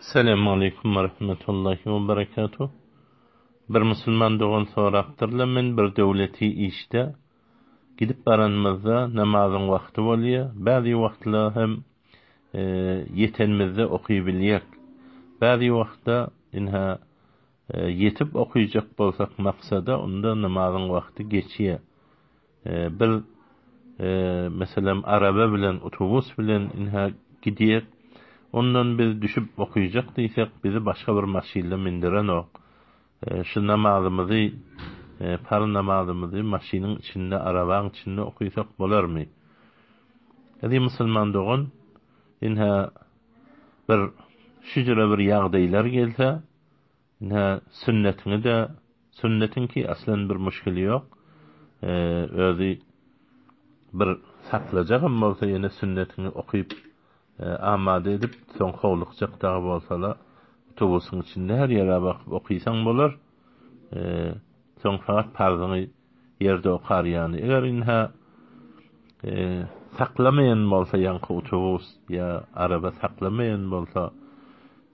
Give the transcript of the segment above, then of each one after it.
Esselamu aleýkum we rahmetullahi we berekatuh. Bir musulman dogan sorapdyrlar, men bir döwleti işde gidip baranymyzda namazyň wagty bolýar, bäzi wagtlar hem ýetenimizde okybilýäk. Bäzi wagtda ynha ýetip okyjak bolsak maksada onda namazyň wagty geçýär. Biz, meselem, araba bilen, otobus bilen ynha gidýäk. Ondan biz düşüp okyjak diýsek, bizi başga bir maşynda mindirenok. Şu namazymyzy, parz namazymyzy maşynyň içinde, arabaň içinde okysak bolarmy? Eziz musulman dogan, ynha bir şu jüre bir ýagdaýlar gelse, Ine, sünnetiňi-de, sünnetiňki aslen bir muşkili ýok. Özi bir saklajagam bolsa ýene sünnetiňi okyp, amada edip, soň howlukjak dagy bolsala, awtobusyň içinde her ýere bakyp okysaň bolar. Soň fakat parzyňy ýerde okar ýaly. Eger ynha saklamaýan bolsa ýaňky awtobus ýa araba saklamaýan bolsa,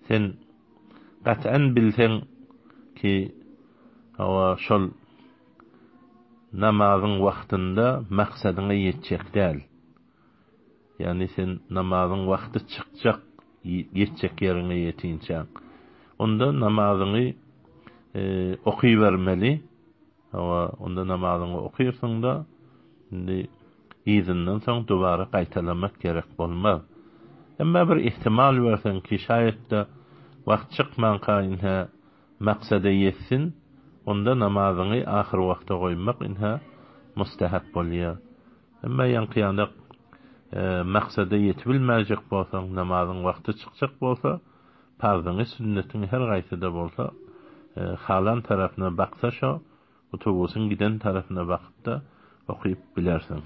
sen Gat'an bilseň ki, hawa, şol namazyň wagtynda maksadyňa ýetjek däl. Ýagny sen namazyň wagty çykjak, ýetjek ýeriňe ýetinçäň. Onda namazyňy okybermeli. Hawa, onda namazyňy okyrsyň-da, indi yzyndan soň dubara gaýtalamak gerek bolmaz. Emma bir ihtimal berseň ki, şaýat-da wagt çykmanka ynha maksada ýetsin, onda namazyňy ahyr wagta goýmak ynha mustahap bolýar. Emma ýaňky ýanak maksada ýetibilmäjek bolsaň, namazyň wagty çykjak bolsa, Parzyňy, sünnetiňi her gaýsyda bolsa, halan tarapyna baksa şo, otobusyň giden tarapyna bakypda okyp bilersiň.